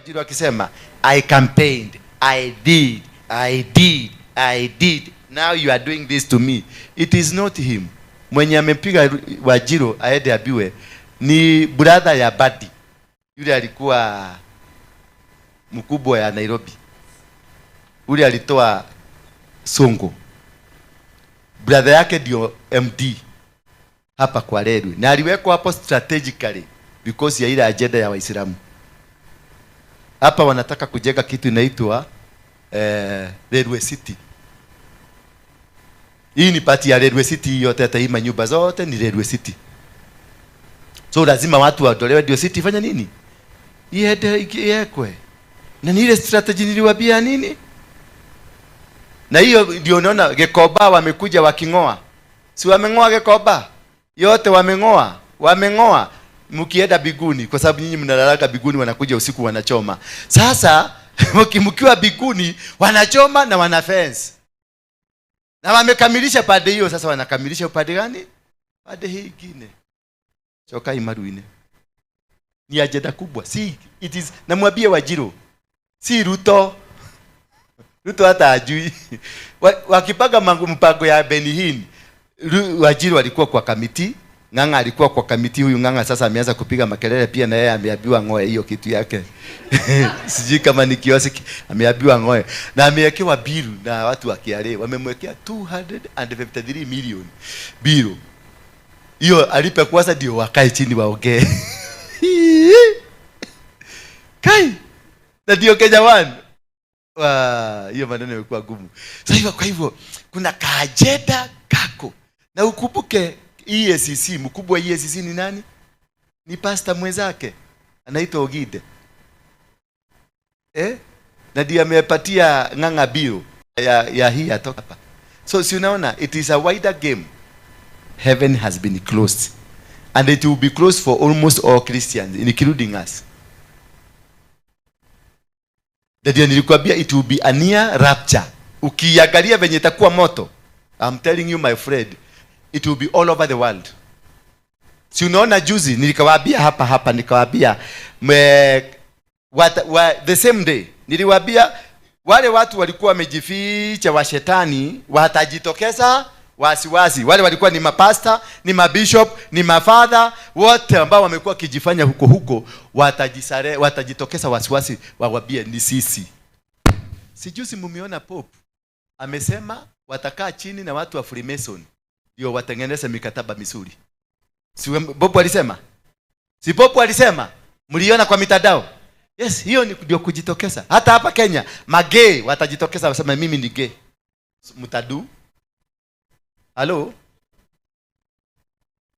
Wanjiru akisema, "I campaigned, I did, I did, I did. Now you are doing this to me." It is not him. Mwenye amepiga Wanjiru aende abiwe ni brother ya Badi. Yule alikuwa mkubwa ya Nairobi. Ule alitoa Sonko. Brother yake ndio MD hapa kwa Railway. Na aliwekwa hapo strategically because ya ile agenda ya Waislamu. Hapa wanataka kujenga kitu inaitwa Railway City. Hii ni part ya Railway City yote, hata hii manyumba zote ni Railway City. So lazima watu waondolewe ndio city ifanye nini? Iende iwekwe. Na ni ile strategy niliwaambia nini? Na hiyo ndio unaona Gikomba wamekuja waking'oa. Si wameng'oa Gikomba? Yote wameng'oa. Wameng'oa. Mkienda biguni, kwa sababu nyinyi mnalalaka biguni, wanakuja usiku wanachoma. Sasa mkiwa biguni wanachoma na wana fence. Na wamekamilisha pande hiyo, sasa wanakamilisha upande gani? Pande hii ingine. Choka imaruine. Ni agenda kubwa. Si it is, namwambie Wanjiru. Si Ruto. Ruto hata ajui. Wakipanga mpango ya Benny Hinn, Wanjiru alikuwa kwa committee, Ng'ang'a alikuwa kwa committee. Huyu Ng'ang'a sasa ameanza kupiga makelele pia, na yeye ameambiwa ng'oe hiyo kitu yake. Sijui kama ni kiosk, ameambiwa ng'oe. Na amewekewa bill na watu wa KRA, wamemwekea 253 million bill. Hiyo alipe kwanza ndio wakae chini waongee. Kai. Na ndio Kenya One. Wa, hiyo maneno imekuwa gumu. Sasa hivyo, kwa hivyo kuna kaagenda kako. Na ukumbuke EACC, mkubwa wa EACC ni nani? Ni pastor mwenzake anaitwa Ogide. Eh? Na ndiye amepatia Ng'ang'a bill ya hii atoka hapa. So si unaona it is a wider game. Heaven has been closed. And it will be closed for almost all Christians, including us. Ndio nilikwambia it will be a near rapture. Ukiangalia venye itakuwa moto, I'm telling you, my friend, it will be all over the world. Si unaona juzi nilikawaambia hapa hapa, nikawaambia the same day niliwaambia wale watu walikuwa wamejificha wa shetani watajitokeza wasiwasi. Wale walikuwa ni mapasta, ni mabishop, ni mafadha, wote ambao wamekuwa wakijifanya huko huko watajitokeza wasiwasi, wawambie ni sisi. Si juzi mumeona Pope amesema watakaa chini na watu wa Freemason ndio watengeneze mikataba mizuri. Si Pope alisema? Si Pope alisema? Mliona kwa mitandao? Yes, hiyo ni ndio kujitokeza. Hata hapa Kenya magay watajitokeza wasema mimi ni gay. Mtadu? Halo?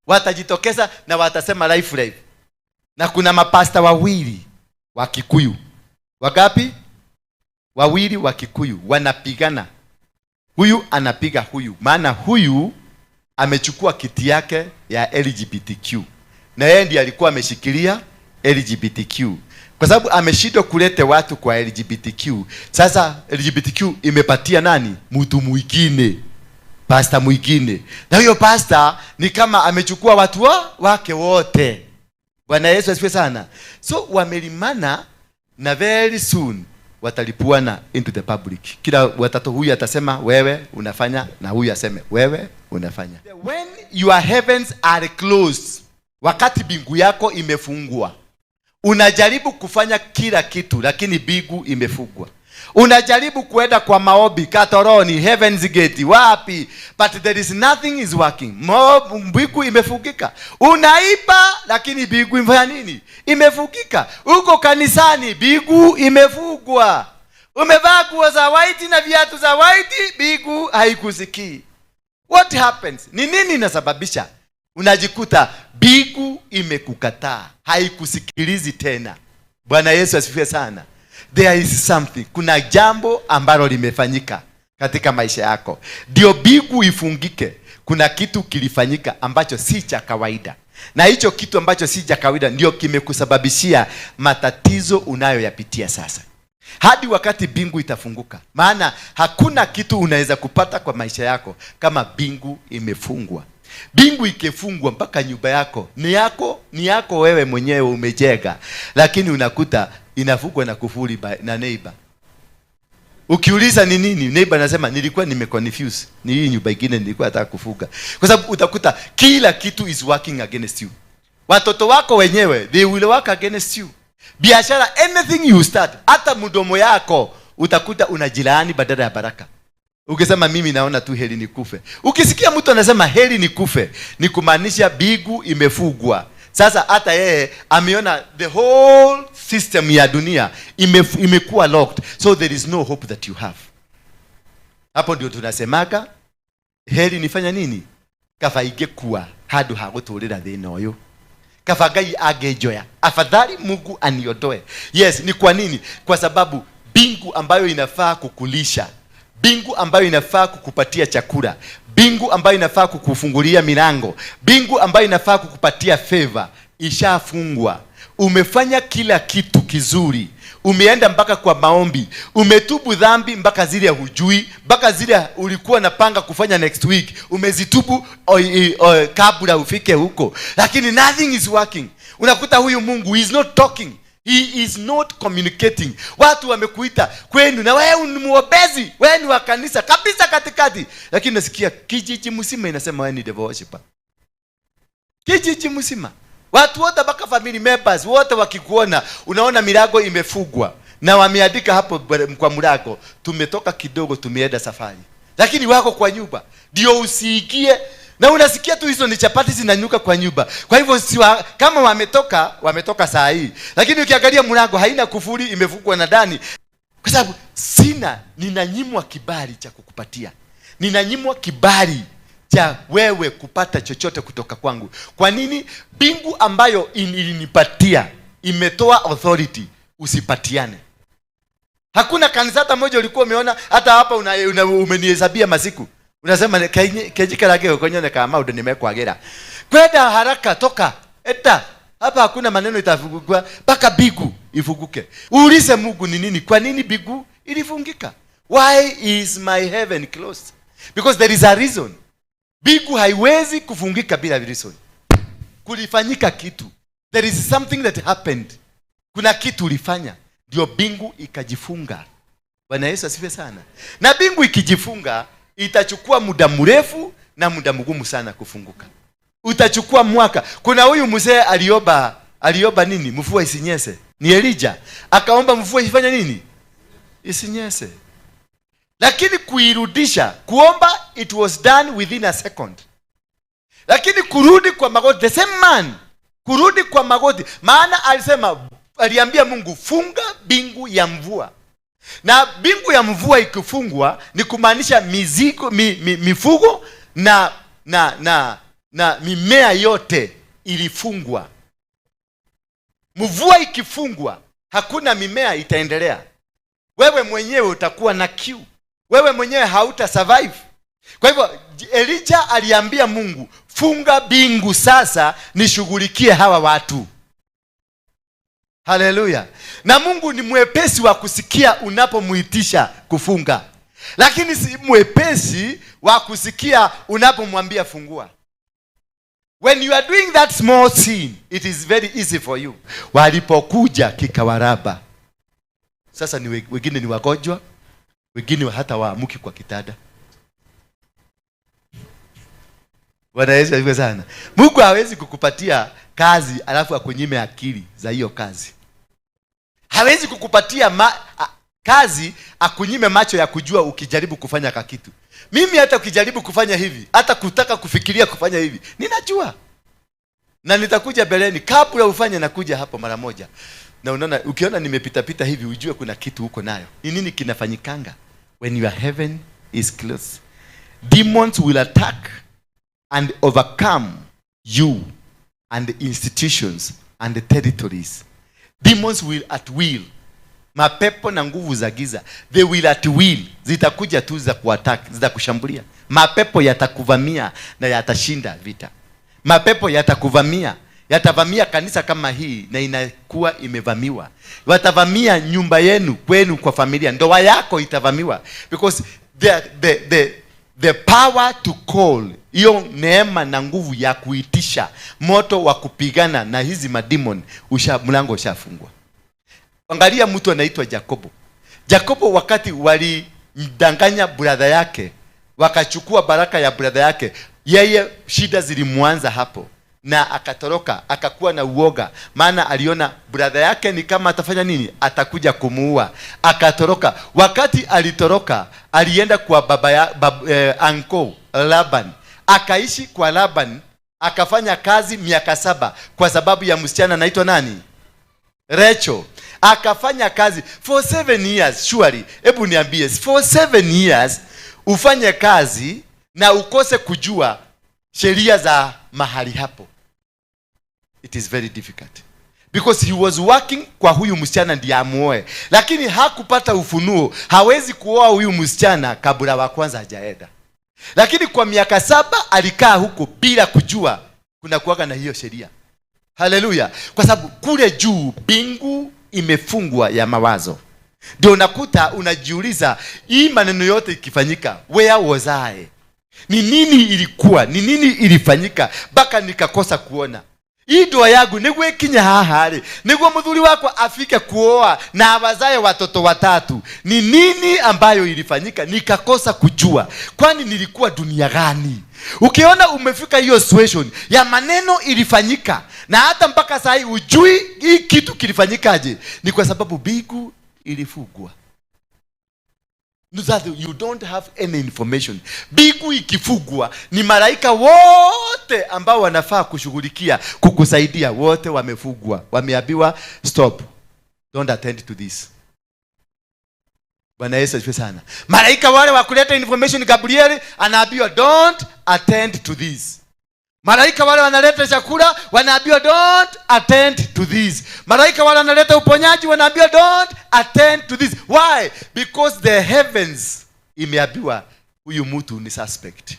Watajitokeza na watasema life life. Na kuna mapasta wawili wa Kikuyu. Wangapi? Wawili wa Kikuyu wanapigana. Huyu anapiga huyu, maana huyu amechukua kiti yake ya LGBTQ. Na yeye ndiye alikuwa ameshikilia LGBTQ. Kwa sababu ameshindwa kulete watu kwa LGBTQ. Sasa LGBTQ imepatia nani? Mtu mwingine. Pastor mwingine. Na huyo pastor ni kama amechukua watu wake wote. Bwana Yesu asifiwe sana. So wamelimana na very soon watalipuana into the public. Kila watatu, huyu atasema wewe unafanya na huyu aseme wewe unafanya. When your heavens are closed, wakati mbingu yako imefungwa, unajaribu kufanya kila kitu lakini mbingu imefungwa. Unajaribu kuenda kwa maombi Katoroni, Heaven's Gate, wapi, but there is nothing is working. Mbingu imefungika. Unaiba lakini mbingu imefanya nini? Imefungika. Uko kanisani, mbingu imefungwa. Umevaa nguo za white na viatu za white, mbingu haikusikii. What happens? Ni nini inasababisha? Unajikuta mbingu imekukataa, haikusikilizi tena. Bwana Yesu asifiwe sana. There is something, kuna jambo ambalo limefanyika katika maisha yako ndio mbingu ifungike. Kuna kitu kilifanyika ambacho si cha kawaida, na hicho kitu ambacho si cha kawaida ndio kimekusababishia matatizo unayoyapitia sasa, hadi wakati mbingu itafunguka. Maana hakuna kitu unaweza kupata kwa maisha yako kama mbingu imefungwa. Mbingu ikifungwa, mpaka nyumba yako ni yako, ni yako wewe mwenyewe umejenga, lakini unakuta Inafungwa na kufuli na neighbor. Ukiuliza ni nini, neighbor anasema, "Nilikuwa nimeconfuse, ni hii nyumba ingine nilikuwa nataka kufunga." Kwa sababu utakuta kila kitu is working against you. Watoto wako wenyewe, they will work against you. Biashara, anything you start, hata mdomo yako utakuta unajilaani badala ya baraka. Ukisema, "Mimi naona tu heri nikufe." Ukisikia mtu anasema, "Heri nikufe," ni kumaanisha mbingu imefungwa. Sasa hata yeye ameona the whole system ya dunia imekuwa locked, so there is no hope that you have. Hapo ndio tunasemaga, "Heri nifanya nini? Kaba ingĩkua handũ ha gũtũrĩra thĩna ũyũ. Kaba Ngai angenjoya. Afadhali Mungu aniondoe." Yes, ni kwa nini? Kwa sababu mbingu ambayo inafaa kukulisha, mbingu ambayo inafaa kukupatia chakula, mbingu ambayo inafaa kukufungulia milango, mbingu ambayo inafaa kukupatia favor ishafungwa. Umefanya kila kitu kizuri, umeenda mpaka kwa maombi, umetubu dhambi mpaka zile hujui, mpaka zile ulikuwa napanga kufanya next week umezitubu kabla ufike huko, lakini nothing is working. Unakuta huyu Mungu, he is not talking, he is not communicating. Watu wamekuita kwenu na wewe ni mwombezi, wewe ni wa kanisa kabisa katikati, lakini nasikia kijiji mzima inasema wewe ni devil worshiper. Kijiji mzima, watu wote, mpaka family members wote wakikuona, unaona milango imefungwa na wameandika hapo kwa mlango, "Tumetoka kidogo, tumeenda safari," lakini wako kwa nyumba ndio usiingie, na unasikia tu hizo ni chapati zinanyuka kwa nyumba. Kwa hivyo kama wametoka, wametoka saa hii, lakini ukiangalia mlango haina kufuli, imefungwa na ndani, kwa sababu sina, ninanyimwa kibali cha kukupatia, ninanyimwa kibali cha wewe kupata chochote kutoka kwangu. Kwa nini? Mbingu ambayo ilinipatia imetoa authority usipatiane. Hakuna kanisa hata moja ulikuwa umeona. Hata hapa umenihesabia masiku, unasema, "Kenjikarage konyone kama maundu nimekwagira kwenda haraka, toka eta hapa." Hakuna maneno itafungua mpaka mbingu ifunguke. Uulize Mungu ni nini, kwa nini mbingu ilifungika? Why is my heaven closed? Because there is a reason. Mbingu haiwezi kufungika bila reason. Kulifanyika kitu, there is something that happened. Kuna kitu ulifanya ndio mbingu ikajifunga. Bwana Yesu asifiwe sana. Na mbingu ikijifunga, itachukua muda mrefu na muda mgumu sana kufunguka. Utachukua mwaka. Kuna huyu mzee aliomba nini? Mvua isinyese. Ni Elija akaomba mvua ifanye nini? Isinyese. Lakini kuirudisha, kuomba, it was done within a second, lakini kurudi kwa magoti, the same man, kurudi kwa magoti, maana alisema, aliambia Mungu, "Funga mbingu ya mvua." Na mbingu ya mvua ikifungwa ni kumaanisha mizigo mifugo na mimea yote ilifungwa. Mvua ikifungwa, hakuna mimea itaendelea. Wewe mwenyewe utakuwa na kiu, wewe mwenyewe hauta survive. Kwa hivyo Elija aliambia Mungu, "Funga mbingu sasa nishughulikie hawa watu." Haleluya! Na Mungu ni mwepesi wa kusikia unapomuitisha kufunga, lakini si mwepesi wa kusikia unapomwambia fungua. When you are doing that small sin, it is very easy for you. Walipokuja kikawaramba. Sasa ni wengine ni wagonjwa, wengine hata waamuki kwa kitanda. Bwana Yesu asifiwe sana. Mungu hawezi kukupatia kazi alafu akunyime akili za hiyo kazi. Hawezi kukupatia kazi akunyime macho ya kujua ukijaribu kufanya kakitu. Mimi hata ukijaribu kufanya hivi, hata kutaka kufikiria kufanya hivi, ninajua na nitakuja mbeleni. Kabla ufanye, nakuja hapo mara moja. Na unaona, ukiona nimepita pita hivi, ujue kuna kitu huko nayo. Ni nini kinafanyikanga when your heaven is closed? Demons will attack and overcome you and the institutions and the territories. Demons will at will. Mapepo na nguvu za giza, they will at will, zitakuja tu za kuattack, zitakushambulia. Mapepo yatakuvamia na yatashinda vita. Mapepo yatakuvamia, yatavamia kanisa kama hii na inakuwa imevamiwa. Watavamia nyumba yenu, kwenu, kwa familia, ndoa yako itavamiwa, because the power to call, hiyo neema na nguvu ya kuitisha moto wa kupigana na hizi mademon, mlango ushafungwa. Angalia mtu anaitwa Jakobo. Jakobo wakati walimdanganya brother yake, wakachukua baraka ya brother yake, yeye shida zilimwanza hapo na akatoroka, akakuwa na uoga, maana aliona brother yake ni kama atafanya nini, atakuja kumuua. Akatoroka. Wakati alitoroka, alienda kwa baba ya, uncle Laban, akaishi kwa Laban, akafanya kazi miaka 7 kwa sababu ya msichana anaitwa nani? Rachel. Akafanya kazi for 7 years. Surely, hebu niambie, for 7 years ufanye kazi na ukose kujua sheria za mahali hapo, it is very difficult. Because he was working kwa huyu msichana ndiye amuoe, lakini hakupata ufunuo, hawezi kuoa huyu msichana kabla wa kwanza hajaenda. Lakini kwa miaka 7 alikaa huko bila kujua kuna kuwaga na hiyo sheria. Haleluya. Kwa sababu kule juu mbingu imefungwa ya mawazo. Ndio unakuta unajiuliza, hii maneno yote ikifanyika, where was I? Ni nini ilikuwa? Ni nini ilifanyika mpaka nikakosa kuona? Hii ndoa yangu niguo ikinye haha rĩ, niguo muthuri wakwa afike kuoa na awazae watoto 3. Ni nini ambayo ilifanyika nikakosa kujua? Kwani nilikuwa dunia gani? Ukiona umefika hiyo situation ya maneno ilifanyika na hata mpaka saa hii hujui hii kitu kilifanyikaje, ni kwa sababu mbingu ilifungwa. That you don't have any information. Mbingu ikifungwa ni malaika wote ambao wanafaa kushughulikia kukusaidia wote wamefungwa, wameambiwa stop, don't attend to this. Bwana Yesu asifiwe sana. Malaika wale wa kuleta information, Gabriel anaambiwa don't attend to this. Malaika wale wanaleta chakula wanaambiwa don't attend to this. Malaika wale wanaleta uponyaji wanaambiwa don't attend to this. Why? Because the heavens imeambiwa huyu mtu ni suspect.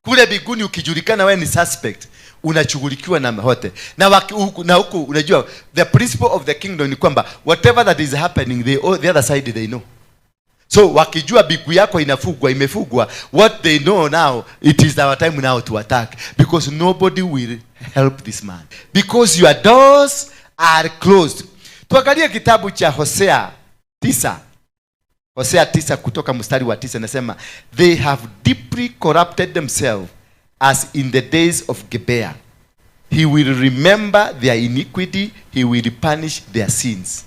Kule mbinguni ukijulikana wewe ni suspect, unashughulikiwa na hote. Na huku, na huku unajua the principle of the kingdom ni kwamba whatever that is happening, the other side they know. So wakijua mbingu yako inafungwa, imefungwa, what they know now, it is our time now to attack, because nobody will help this man, because your doors are closed. Tuangalie kitabu cha Hosea 9. Hosea 9 kutoka mstari wa 9 inasema, they have deeply corrupted themselves as in the days of Gibeah. He will remember their iniquity, he will punish their sins.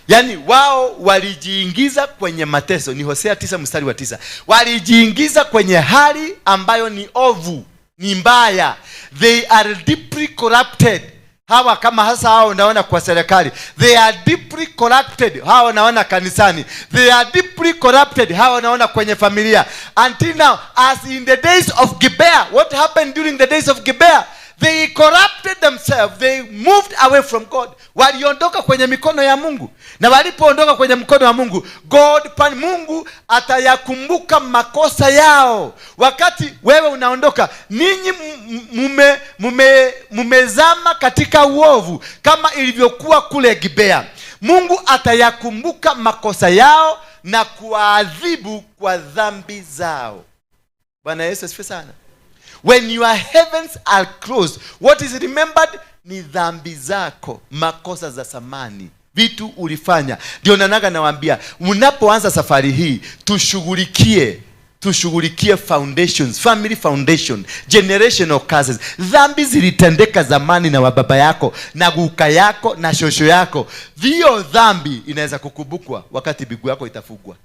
Yaani wao walijiingiza kwenye mateso. Ni Hosea 9 mstari wa 9. Walijiingiza kwenye hali ambayo ni ovu, ni mbaya. They are deeply corrupted. Hawa kama hasa hao unaona kwa serikali, they are deeply corrupted. Hawa unaona kanisani, they are deeply corrupted. Hawa unaona kwenye familia. Until now, as in the days of Gibeah. What happened during the days of Gibeah? They corrupted themselves. They moved away from God. Waliondoka kwenye mikono ya Mungu. Na walipoondoka kwenye mkono wa Mungu, Mungu atayakumbuka makosa yao. Wakati wewe unaondoka, ninyi mumezama katika uovu kama ilivyokuwa kule Gibea. Mungu atayakumbuka makosa yao na kuwaadhibu kwa dhambi zao. Bwana Yesu asifiwe sana. When your heavens are closed, what is remembered ni dhambi zako, makosa za zamani, vitu ulifanya. Ndio nanaga nawaambia, mnapoanza safari hii, tushughulikie foundations, family foundation, generational curses. Dhambi zilitendeka zamani na wababa yako na guka yako na shosho yako. Hiyo dhambi inaweza kukumbukwa wakati mbingu yako itafungwa.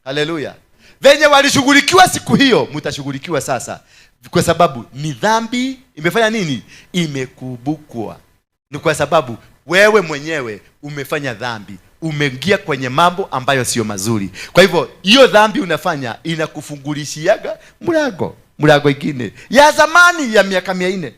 Haleluya. Venye walishughulikiwa siku hiyo, mtashughulikiwa sasa, kwa sababu ni dhambi imefanya nini? Imekumbukwa. Ni kwa sababu wewe mwenyewe umefanya dhambi, umeingia kwenye mambo ambayo sio mazuri. Kwa hivyo hiyo dhambi unafanya inakufungulishiaga mlango ingine ya zamani ya miaka 400.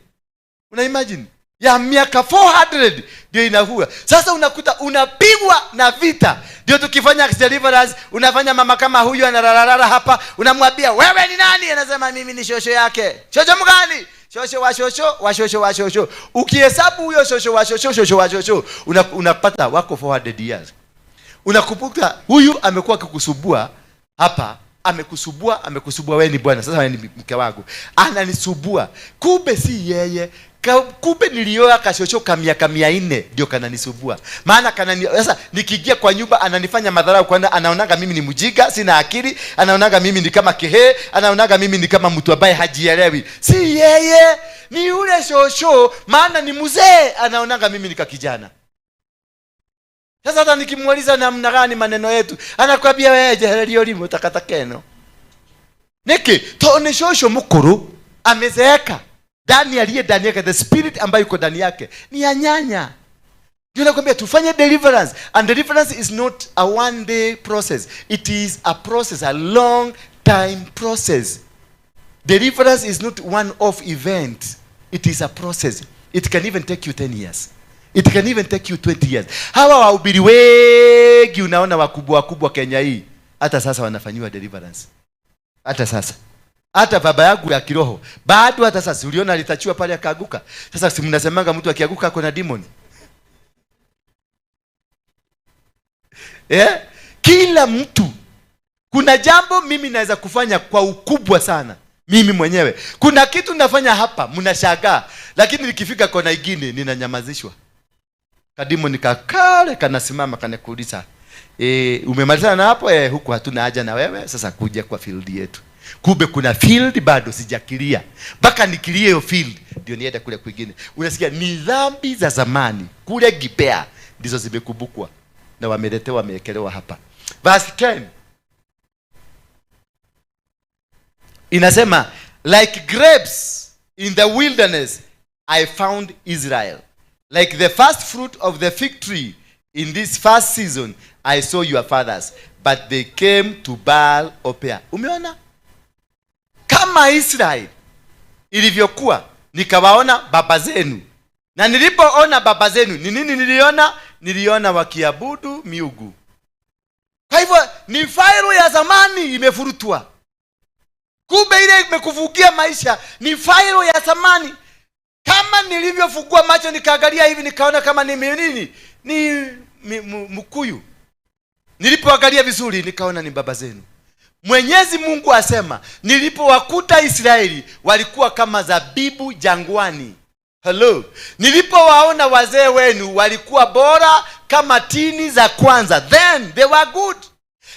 Una imagine ya miaka 400 ndio inakuwa sasa. Unakuta unapigwa na vita. Ndio tukifanya deliverance, unafanya mama kama huyu anararara hapa, unamwambia wewe ni nani? Anasema mimi ni shosho yake. Shosho mgani? Shosho wa shosho wa shosho wa shosho. Ukihesabu huyo shosho wa shosho shosho wa shosho, unapata wako 400 years. Unakumbuka huyu amekuwa akikusubua hapa, amekusubua, amekusubua, wewe ni bwana, sasa wewe ni mke wangu. Ananisubua. Kumbe si yeye. Kumbe nilioa kashosho ka miaka 400 ndio kananisumbua. Maana kanani, sasa nikiingia kwa nyumba ananifanya madharau, kwani anaonaga mimi ni mjinga, sina akili, anaonaga mimi ni kama kehe, anaonaga mimi ni kama mtu ambaye hajielewi. Si yeye, ni yule shosho, maana ni mzee, anaonaga mimi ni kakijana. Sasa hata nikimuuliza namna gani maneno yetu, anakwambia wewe jehererio rimwe takataka ĩno. Niki? To ni shosho mukuru, amezeeka. Ndani aliye ndani yake, the spirit ambayo iko ndani yake ni ya nyanya. Ndio nakwambia tufanye deliverance, and deliverance is not a one day process. It is a process, a long time process. Deliverance is not one off event. It is a process. It can even take you 10 years. It can even take you 20 years. Hawa wahubiri wengi unaona wakubwa wakubwa Kenya hii, hata sasa wanafanyiwa deliverance. Hata sasa. Hata baba yangu ya kiroho bado hata sasa, uliona alitachiwa pale akaanguka. Sasa si mnasemanga mtu akianguka ako na demon? Kila mtu kuna jambo mimi naweza kufanya kwa ukubwa sana mimi mwenyewe. Kuna kitu nafanya hapa mnashangaa, lakini nikifika kona ingine ninanyamazishwa. Kadimo nikakale kanasimama kanakuuliza, umemalizana na hapo? Huku hatuna haja na wewe, sasa kuja kwa field yetu. Kumbe kuna field bado sijakilia. Mpaka nikilie hiyo field ndio niende kule kwingine. Unasikia ni dhambi za zamani kule Gibea ndizo zimekumbukwa na wameletewa, wamewekelewa hapa. Verse 10 inasema, like grapes in the wilderness I found Israel, like the first fruit of the fig tree in this first season I saw your fathers, but they came to Baal Opea. Umeona kama Israel ilivyokuwa, nikawaona baba zenu, na nilipoona baba zenu ni nini niliona? Niliona wakiabudu miungu. Kwa hivyo ni failo ya zamani imefurutwa. Kumbe ile imekuvukia maisha ni failo ya zamani. Kama nilivyofungua macho nikaangalia hivi nikaona kama ni nini? Ni mkuyu. Nilipoangalia vizuri nikaona ni baba zenu. Mwenyezi Mungu asema, nilipowakuta Israeli walikuwa kama zabibu jangwani. Hello. Nilipowaona wazee wenu walikuwa bora kama tini za kwanza. Then they were good.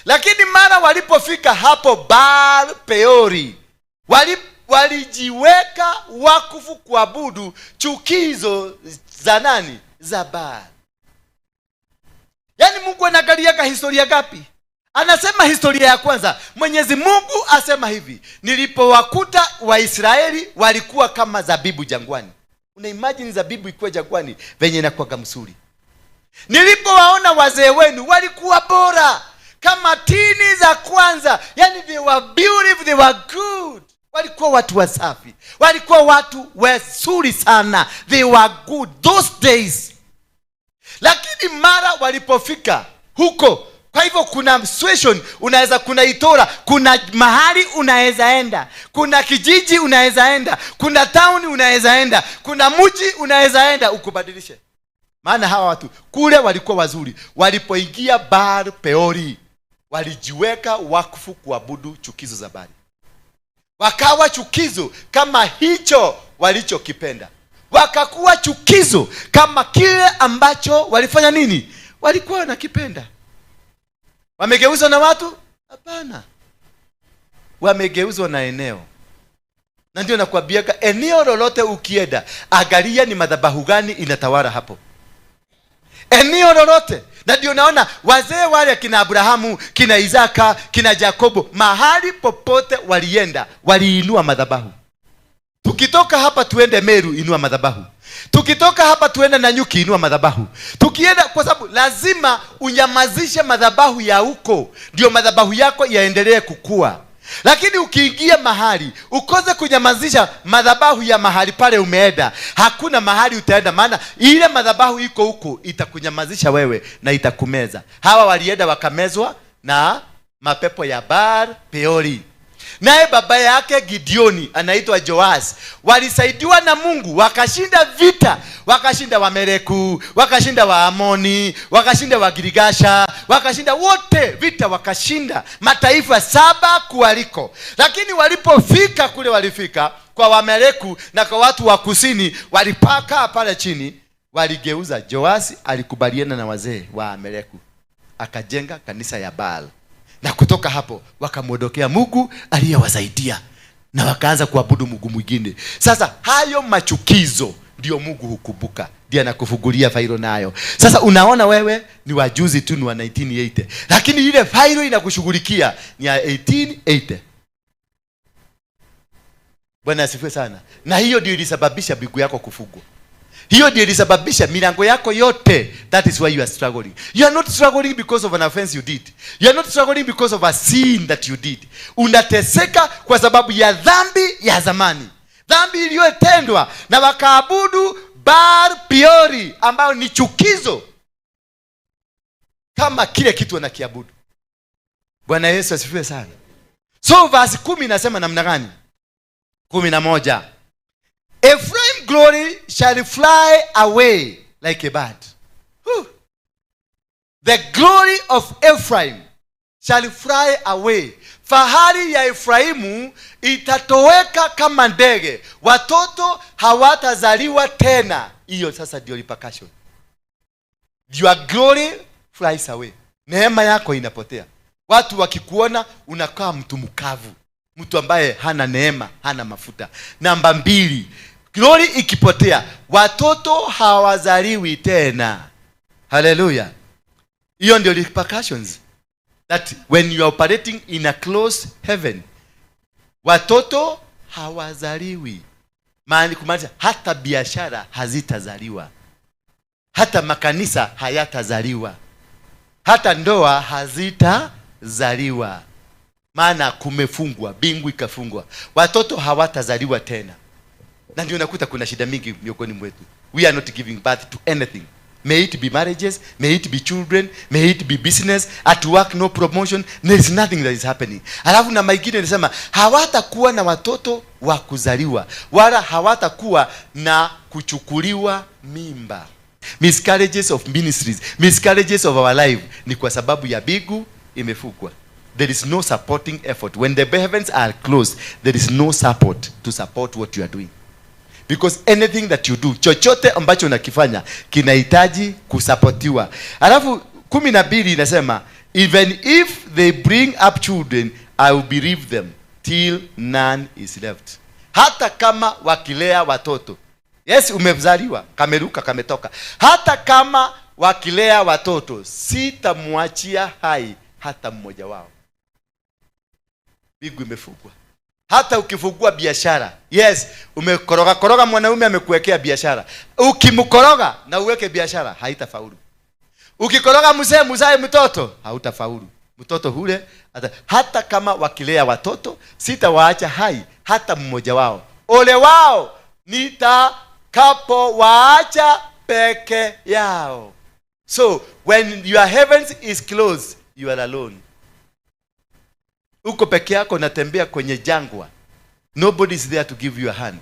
Lakini mara walipofika hapo Baal Peori, walijiweka wakufu kuabudu chukizo za nani? Za Baal. Yaani Mungu anaangaliaga historia gapi? Anasema historia ya kwanza. Mwenyezi Mungu asema hivi, nilipowakuta Waisraeli walikuwa kama zabibu jangwani. Una imagine zabibu ikiwa jangwani venye inakuwa mzuri. Nilipowaona wazee wenu walikuwa bora kama tini za kwanza. Yaani they were beautiful, they were good. Walikuwa watu wasafi, walikuwa watu wazuri sana. They were good those days. Lakini mara walipofika huko, kwa hivyo kuna situation unaweza, kuna Itora, kuna mahali unaweza enda, kuna kijiji unaweza enda, kuna town unaweza enda, kuna mji unaweza enda ukubadilishe. Maana hawa watu kule walikuwa wazuri, walipoingia Baal Peori walijiweka wakfu kuabudu chukizo za Baali. Wakawa chukizo kama hicho walichokipenda. Wakakuwa chukizo kama kile ambacho walifanya nini? Walikuwa wanakipenda. Wamegeuzwa na watu? Hapana. Wamegeuzwa na eneo. Na ndio nakwambiaga eneo lolote ukienda, angalia ni madhabahu gani inatawala hapo. Eneo lolote. Na ndio naona wazee wale kina Abrahamu, kina Isaka, kina Jakobo, mahali popote walienda, waliinua madhabahu. Tukitoka hapa tuende Meru, inua madhabahu. Tukitoka hapa tuende Nanyuki, inua madhabahu. Tukienda, kwa sababu lazima unyamazishe madhabahu ya huko, ndio madhabahu yako yaendelee kukua. Lakini ukiingia mahali ukose kunyamazisha madhabahu ya mahali pale umeenda, hakuna mahali utaenda, maana ile madhabahu iko huko itakunyamazisha wewe na itakumeza. Hawa walienda wakamezwa na mapepo ya Baal Peori. Naye baba yake Gideoni anaitwa Joas. Walisaidiwa na Mungu, wakashinda vita, wakashinda Wameleku, wakashinda Waamoni, wakashinda Wagirigasha, wakashinda wote vita, wakashinda mataifa 7 kualiko. Lakini walipofika kule, walifika kwa Wameleku na kwa watu wa kusini, walipaka pale chini, waligeuza. Joasi alikubaliana na wazee wa Ameleku, akajenga kanisa ya Baal. Na kutoka hapo wakamwondokea Mungu aliyewasaidia na wakaanza kuabudu Mungu mwingine. Sasa hayo machukizo ndio Mungu hukumbuka, ndiye anakufungulia failo nayo. Sasa unaona wewe ni wajuzi tu, ni wa 1980, lakini ile failo inakushughulikia ni ya 1880. Bwana asifiwe sana. Na hiyo ndio ilisababisha mbingu yako kufungwa. Hiyo ndio ilisababisha milango yako yote. That is why you are struggling. You are not struggling because of an offense you did. You are not struggling because of a sin that you did. Unateseka kwa sababu ya dhambi ya zamani, dhambi iliyotendwa na wakaabudu Baal Peori, ambayo ni chukizo kama kile kitu wanakiabudu. Bwana Yesu asifiwe sana. So verse 10 inasema namna gani? 11. Ephraim glory shall fly away like a bird. Whew. The glory of Ephraim shall fly away. Fahari ya Efraimu itatoweka kama ndege. Watoto hawatazaliwa tena. Hiyo sasa ndio repercussion. Your glory flies away. Neema yako inapotea. Watu wakikuona unakaa mtu mkavu, mtu ambaye hana neema, hana mafuta. Namba 2, glory ikipotea, watoto hawazaliwi tena. Hallelujah. Hiyo ndio repercussions. That when you are operating in a closed heaven, watoto hawazaliwi. Maana kumaanisha hata biashara hazitazaliwa, hata makanisa hayatazaliwa, hata ndoa hazitazaliwa. Maana kumefungwa, mbingu ikafungwa, watoto hawatazaliwa tena. Na ndio nakuta kuna shida mingi miongoni mwetu. We are not giving birth to anything. May it be marriages, may it be children, may it be business, at work no promotion, there is nothing that is happening. Alafu na maingine inasema hawatakuwa na watoto wa kuzaliwa, wala hawatakuwa na kuchukuliwa mimba. Miscarriages of ministries, miscarriages of our life ni kwa sababu ya mbingu imefungwa. There is no supporting effort. When the heavens are closed, there is no support to support what you are doing. Because anything that you do, chochote ambacho unakifanya kinahitaji kusapotiwa. Alafu 12 inasema, even if they bring up children, I will bereave them till none is left. Hata kama wakilea watoto. Yes, umezaliwa, kameruka, kametoka. Hata kama wakilea watoto, sitamwachia hai hata mmoja wao. Mbingu imefungwa. Hata ukifungua biashara, yes, umekoroga koroga, mwanaume amekuwekea biashara. Ukimkoroga na uweke biashara, haitafaulu. Ukikoroga mzee, mzae mtoto, hautafaulu. Mtoto hule hata kama wakilea watoto, sitawaacha hai hata mmoja wao. Ole wao nitakapowaacha peke yao. So when your heavens is closed, you are alone. Uko peke yako, unatembea kwenye jangwa. Nobody is there to give you a hand.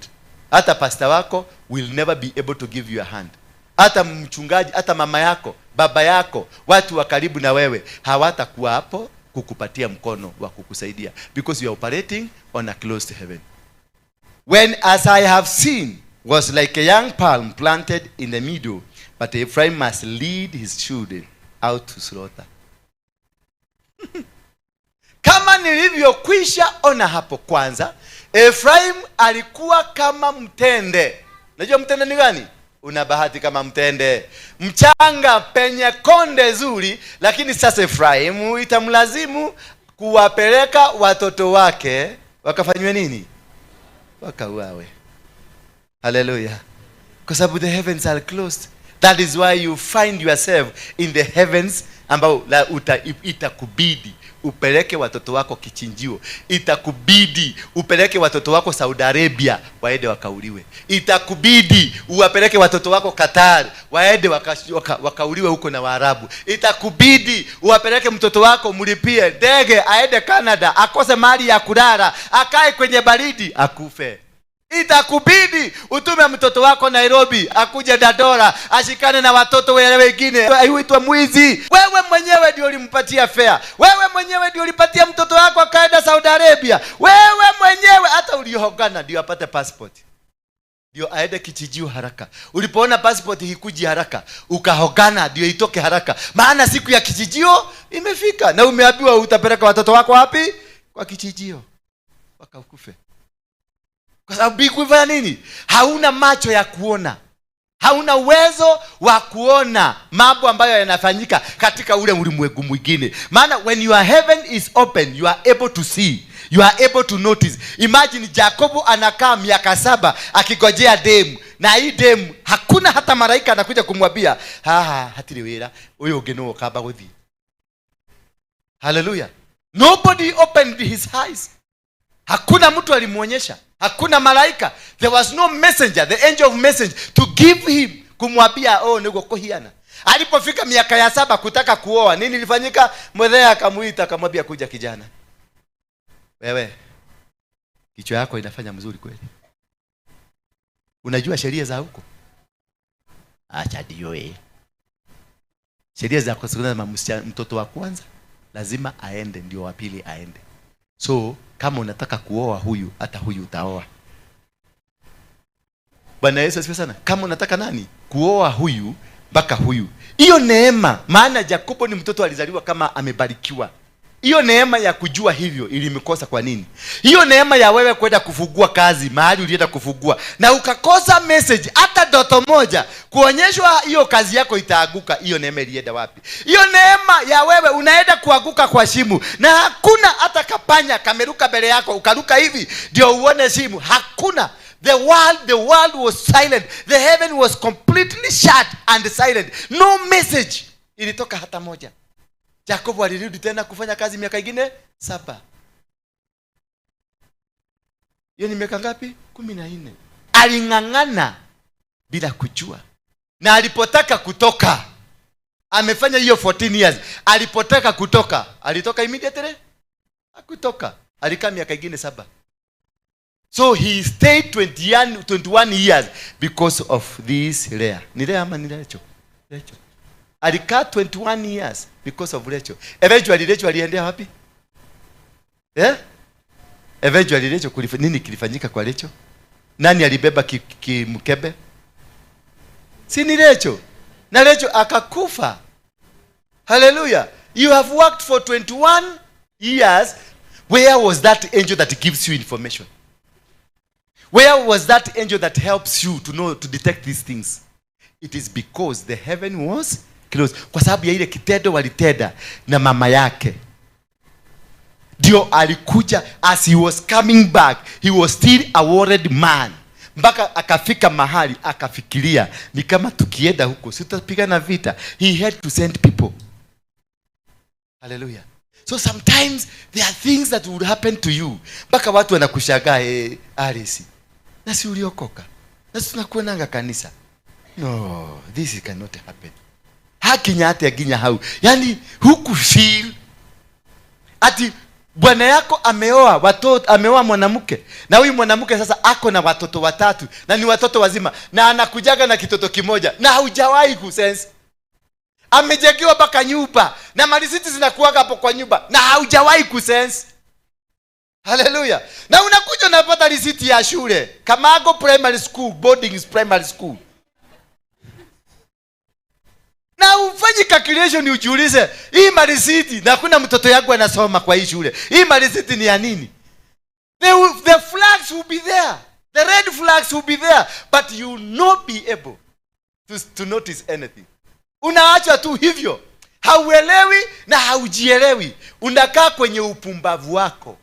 Hata pastor wako will never be able to give you a hand. Hata mchungaji, hata mama yako, baba yako, watu wa karibu na wewe hawatakuwa hapo kukupatia mkono wa kukusaidia, because you are operating on a closed heaven. When as I have seen was like a young palm planted in the middle, but Ephraim must lead his children out to slaughter. Kama nilivyokwisha ona hapo kwanza, Ephraim alikuwa kama mtende. Unajua mtende ni gani? Una bahati kama mtende mchanga penye konde zuri, lakini sasa Ephraim itamlazimu kuwapeleka watoto wake wakafanywe nini? Wakauawe. Hallelujah. Kwa sababu the heavens are closed. That is why you find yourself in the heavens ambao itakubidi Upeleke watoto wako kichinjio, itakubidi upeleke watoto wako Saudi Arabia waende wakauliwe, itakubidi uwapeleke watoto wako Qatar waende wakauliwe huko na Waarabu, itakubidi uwapeleke mtoto wako mlipie ndege aende Canada, akose mali ya kulala, akae kwenye baridi, akufe. Itakubidi utume mtoto wako Nairobi akuje Dandora ashikane na watoto wale wengine, uitwe mwizi. Wewe mwenyewe ndio ulimpatia fare, wewe mwenyewe ndio ulipatia mtoto wako akaenda Saudi Arabia, wewe mwenyewe hata ulihongana ndio apate passport, ndio aende kichinjio haraka. Ulipoona passport hikuji haraka, ukahongana ndio itoke haraka, maana siku ya kichinjio imefika, na umeambiwa utapeleka watoto wako wapi? Kwa kichinjio, wakakufe. Kwa sababu kufanya nini? Hauna macho ya kuona, hauna uwezo wa kuona mambo ambayo yanafanyika katika ule ulimwengu mwingine. Maana when your heaven is open, you are able to see, you are able to notice. Imagine Jacobo anakaa miaka 7 akigojea demu, na hii demu hakuna hata malaika anakuja kumwambia haha hatiri wira uyu ungi nũũ ũkamba gũthiĩ. Haleluya! Nobody opened his eyes. Hakuna mtu alimwonyesha, hakuna malaika. There was no messenger, the angel of message to give him, kumwambia, "Oh, niguo kuhiana." Alipofika miaka ya 7 kutaka kuoa, nini ilifanyika? Mwethee akamuita, akamwambia, "Kuja kijana, wewe kichwa yako inafanya mzuri kweli, unajua sheria za huko?" "Acha ndio." Sheria za kusema mtoto wa kwanza lazima aende ndio wa pili aende. So kama unataka kuoa huyu, hata huyu utaoa. Bwana Yesu asifiwe sana. Kama unataka nani kuoa huyu mpaka huyu, hiyo neema, maana Jakobo ni mtoto alizaliwa kama amebarikiwa. Hiyo neema ya kujua hivyo ilimkosa. Kwa nini? Hiyo neema ya wewe kwenda kufungua kazi mahali ulienda kufungua na ukakosa message hata ndoto moja kuonyeshwa hiyo kazi yako itaanguka, hiyo neema ilienda wapi? Hiyo neema ya wewe unaenda kuanguka kwa shimo na hakuna hata kapanya kameruka mbele yako ukaruka hivi ndio uone shimo, hakuna. The world was silent. The heaven was completely shut and silent. No message ilitoka hata moja. Jakobo alirudi tena kufanya kazi miaka ingine 7. Hiyo ni miaka ngapi? 14. Aling'ang'ana bila kujua, na alipotaka kutoka, amefanya hiyo 14 years. Alipotaka kutoka, alitoka immediately? Hakutoka, alikaa miaka ingine 7. So he stayed 21 years because of this Leah. Ni Leah ama ni Rachel? Rachel. Alikaa 21 years because of Rachel. Eventually Rachel aliendea wapi? Eh? Eventually Rachel nini kilifanyika kwa Rachel? Nani alibeba mkebe? Si ni Rachel? Na Rachel akakufa. Hallelujah. You have worked for 21 years. Where was that angel that gives you information? Where was that angel that helps you to know, to detect these things? It is because the heaven was closed. Kwa sababu ya ile kitendo walitenda na mama yake, ndio alikuja. As he was coming back, he was still a worried man, mpaka akafika mahali akafikiria, ni kama tukienda huko sitapigana vita. He had to send people. Hallelujah. So sometimes there are things that would happen to you mpaka watu wanakushangaa, "Hey, Alice, na si uliokoka? Na si tunakuonanga kanisa? No, this cannot happen." Hakinya atia nginya hau, yani hukufeel ati bwana yako ameoa watoto, ameoa mwanamke, na huyu mwanamke sasa ako na watoto watatu na ni watoto wazima, na anakujaga na kitoto kimoja na haujawahi kusense. Amejengewa mpaka nyumba na marisiti zinakuwaga hapo kwa nyumba na haujawahi kusense. Haleluya! Na unakuja unapata risiti ya shule, Kamago Primary School, boarding primary school, na ufanye calculation, ujiulize, hii marisiti, na kuna mtoto yangu anasoma kwa hii shule, hii marisiti ni ya nini? The flags will be there, the red flags will be there, but you will not be able to notice anything. Unaachwa tu hivyo, hauelewi na haujielewi, unakaa kwenye upumbavu wako.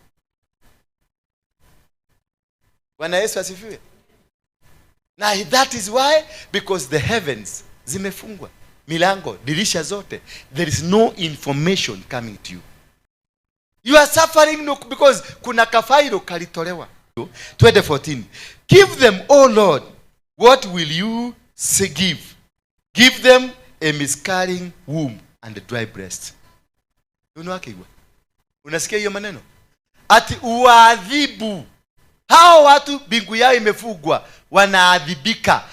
Bwana Yesu asifiwe. Na that is why, because the heavens zimefungwa, milango, dirisha zote, there is no information coming to you. You are suffering, no, because kuna kafailo kalitolewa. 2014, give them, O Lord, what will you say give? Give them a miscarrying womb and a dry breast. Unawakiigua, unasikia hiyo maneno ati uadhibu hao watu, mbingu yao imefungwa, wanaadhibika.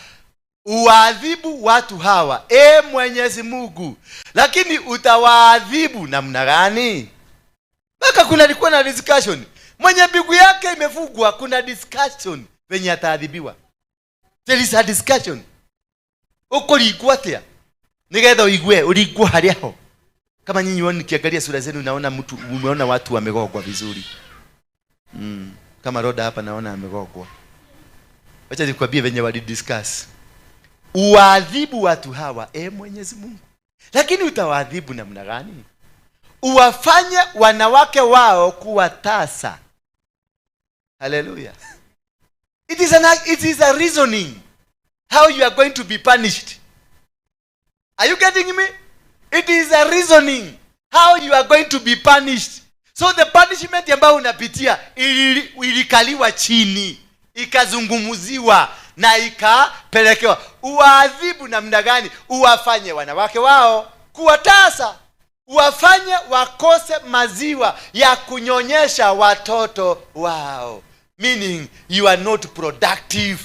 Uadhibu watu hawa, e Mwenyezi Mungu, lakini utawaadhibu namna gani? Mpaka kuna alikuwa na discussion, mwenye mbingu yake imefungwa, kuna discussion venye ataadhibiwa. There is a discussion, ũkũringwo atĩa nigetha ũigue ũringwo harĩa ho. Kama nyinyi woni, nikiangalia sura zenu naona mtu umeona watu wamegogwa vizuri. Kama Roda hapa naona amegogwa. Wacha nikwambie venye walidiscuss. Uadhibu watu hawa, e Mwenyezi Mungu, lakini utawaadhibu namna gani? Uwafanye wanawake wao kuwa tasa. Haleluya! It is a reasoning how you are going to be punished. Are you getting me? It is a reasoning how you are going to be punished. So the punishment ambayo unapitia ilikaliwa chini, ikazungumziwa na ikapelekewa. Uwaadhibu namna gani? Uwafanye wanawake wao kuwa tasa, uwafanye wakose maziwa ya kunyonyesha watoto wao, meaning you are not productive.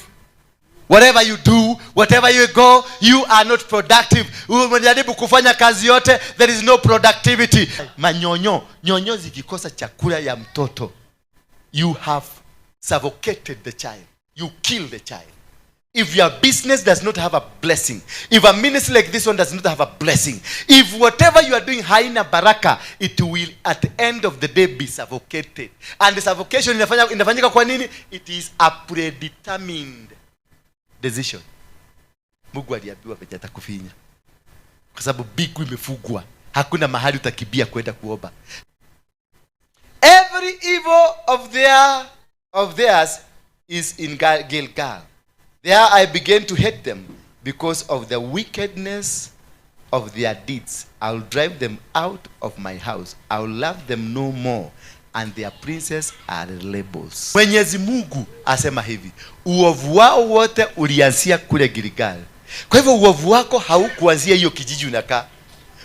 Whatever you do, whatever you go, you are not productive. Umejaribu kufanya kazi yote, there is no productivity. Manyonyo, nyonyo zikikosa chakula ya mtoto, you have suffocated the child, you kill the child. If your business does not have a blessing, if a ministry like this one does not have a blessing, if whatever you are doing haina baraka, it will at the end of the day be suffocated. And the suffocation inafanyika kwa nini? It is a predetermined decision. Mungu aliambiwa venye atakufinya kwa sababu mbingu imefungwa, hakuna mahali utakimbia kwenda kuomba. Every evil of theirs is in Gilgal. There I began to hate them because of the wickedness of their deeds. I'll drive them out of my house. I'll love them no more, and their princes are rebels. Mwenyezi Mungu asema hivi, uovu wao wote ulianzia kule Gilgal. Kwa hivyo uovu wako haukuanzia hiyo kijiji unakaa.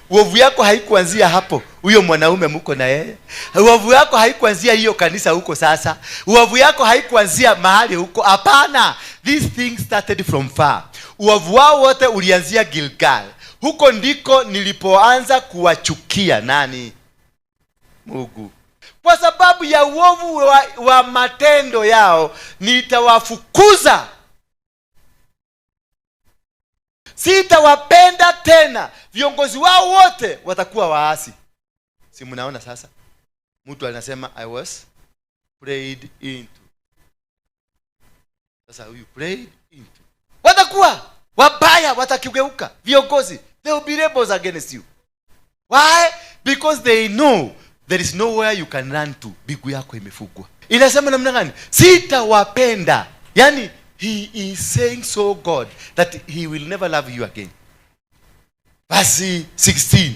Uovu yako haikuanzia hapo huyo mwanaume mko na yeye. Uovu yako haikuanzia hiyo kanisa huko sasa. Uovu yako haikuanzia mahali huko. Hapana, this thing started from far. Uovu wao wote ulianzia Gilgal. Huko ndiko nilipoanza kuwachukia. Nani? Mungu. Kwa sababu ya uovu wa matendo yao nitawafukuza, sitawapenda tena. Viongozi wao wote watakuwa waasi. Si mnaona sasa, mtu anasema, "I was prayed into." Sasa huyu prayed into, watakuwa wabaya, watakigeuka viongozi. They will be rebels against you. Why? Because they know there is nowhere you can run to. Mbingu yako imefungwa. Inasema namna gani? Sitawapenda. Yani he is saying so, God, that he will never love you again. Basi 16,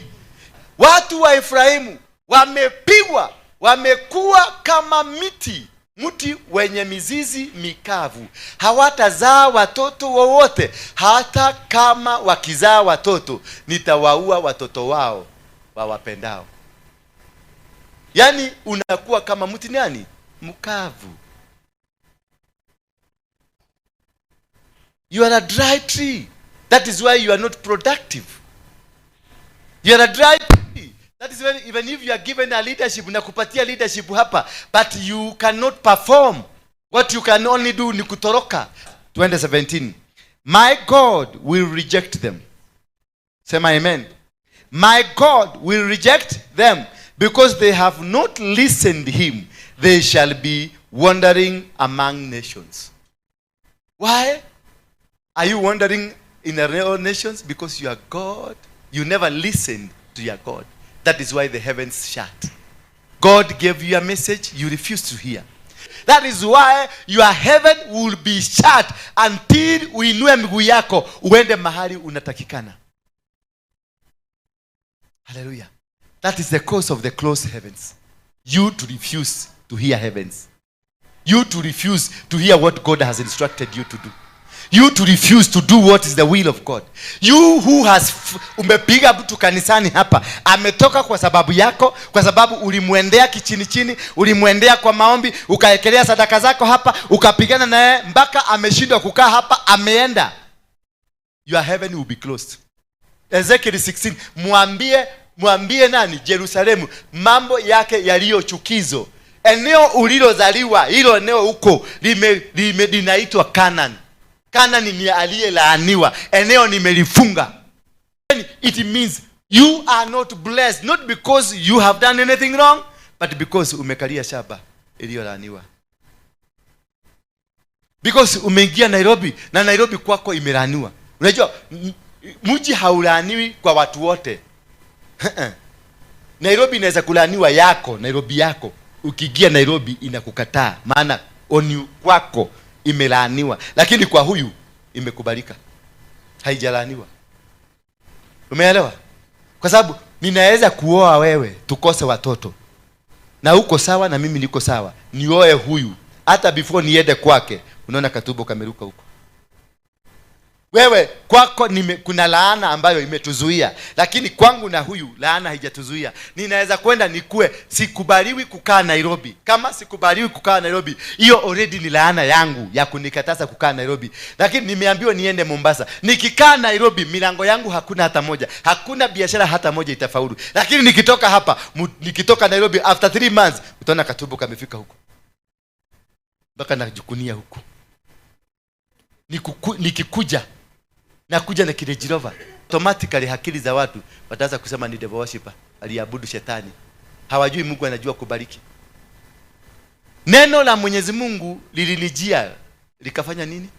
watu wa Efraimu wamepigwa, wamekuwa kama miti, mti wenye mizizi mikavu. Hawatazaa watoto wowote. Hata kama wakizaa watoto, nitawaua watoto wao wawapendao. Yaani unakuwa kama mti nani? Mkavu. You are a dry tree. That is why you are not productive. You are a dry tree. That is when even if you are given a leadership, nakupatia leadership hapa, but you cannot perform. What you can only do ni kutoroka. 2017, my God will reject them. Sema amen. My God will reject them because they have not listened him. They shall be wandering among nations. Why are you wandering in the real nations? Because you are God, you never listened to your God. That is why the heavens shut. God gave you a message you refuse to hear. That is why your heaven will be shut until uinue miguu yako uende mahali unatakikana. Hallelujah. That is the cause of the closed heavens. You to refuse to hear heavens, you to refuse to hear what God has instructed you to do, you to refuse to do what is the will of God, you who has umepiga mtu kanisani hapa, ametoka kwa sababu yako, kwa sababu ulimwendea kichini chini, ulimwendea kwa maombi, ukaekelea sadaka zako hapa, ukapigana naye mpaka ameshindwa kukaa hapa, ameenda. Your heaven will be closed. Ezekiel 16, mwambie nani? Jerusalemu mambo yake yaliyo chukizo. Eneo ulilozaliwa, hilo eneo huko linaitwa Canaan. Canaan ni aliyelaaniwa. Eneo nimelifunga. It means you are not blessed, not because you have done anything wrong, but because umekalia shamba iliyolaaniwa, because umeingia Nairobi na Nairobi kwako imelaaniwa. Unajua mji haulaaniwi kwa watu wote. Nairobi inaweza kulaaniwa yako, Nairobi yako. Ukiingia Nairobi inakukataa, maana oni kwako imelaaniwa, lakini kwa huyu imekubalika, haijalaaniwa. Umeelewa? Kwa sababu ninaweza kuoa wewe tukose watoto, na uko sawa na mimi niko sawa, nioe huyu, hata before niende kwake unaona katumbo kameruka huko. Wewe kwako kuna laana ambayo imetuzuia, lakini kwangu na huyu laana haijatuzuia. Ninaweza kwenda nikue sikubaliwi kukaa Nairobi. Kama sikubaliwi kukaa Nairobi, hiyo already ni laana yangu ya kunikataza kukaa Nairobi. Lakini nimeambiwa niende Mombasa. Nikikaa Nairobi, milango yangu hakuna hata moja, hakuna biashara hata moja itafaulu. Lakini nikitoka hapa, nikitoka Nairobi after 3 months, utaona katumbo kamefika huko mpaka najukunia huku. Nikikuja nakuja na Range Rover, automatically akili za watu wataanza kusema ni devil worshipper, aliabudu shetani. Hawajui Mungu anajua kubariki. Neno la Mwenyezi Mungu lilinijia likafanya nini?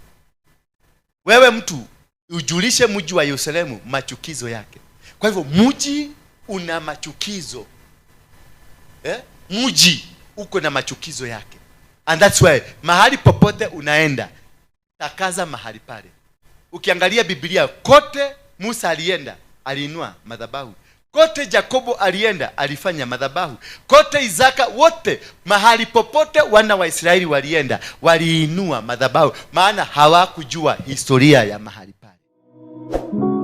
Wewe mtu, ujulishe mji wa Yerusalemu machukizo yake. Kwa hivyo mji una machukizo, eh? Mji uko na machukizo yake, and that's why mahali popote unaenda, takaza mahali pale. Ukiangalia Biblia kote Musa alienda, aliinua madhabahu. Kote Jakobo alienda, alifanya madhabahu. Kote Isaka, wote mahali popote wana wa Israeli walienda, waliinua madhabahu, maana hawakujua historia ya mahali pale.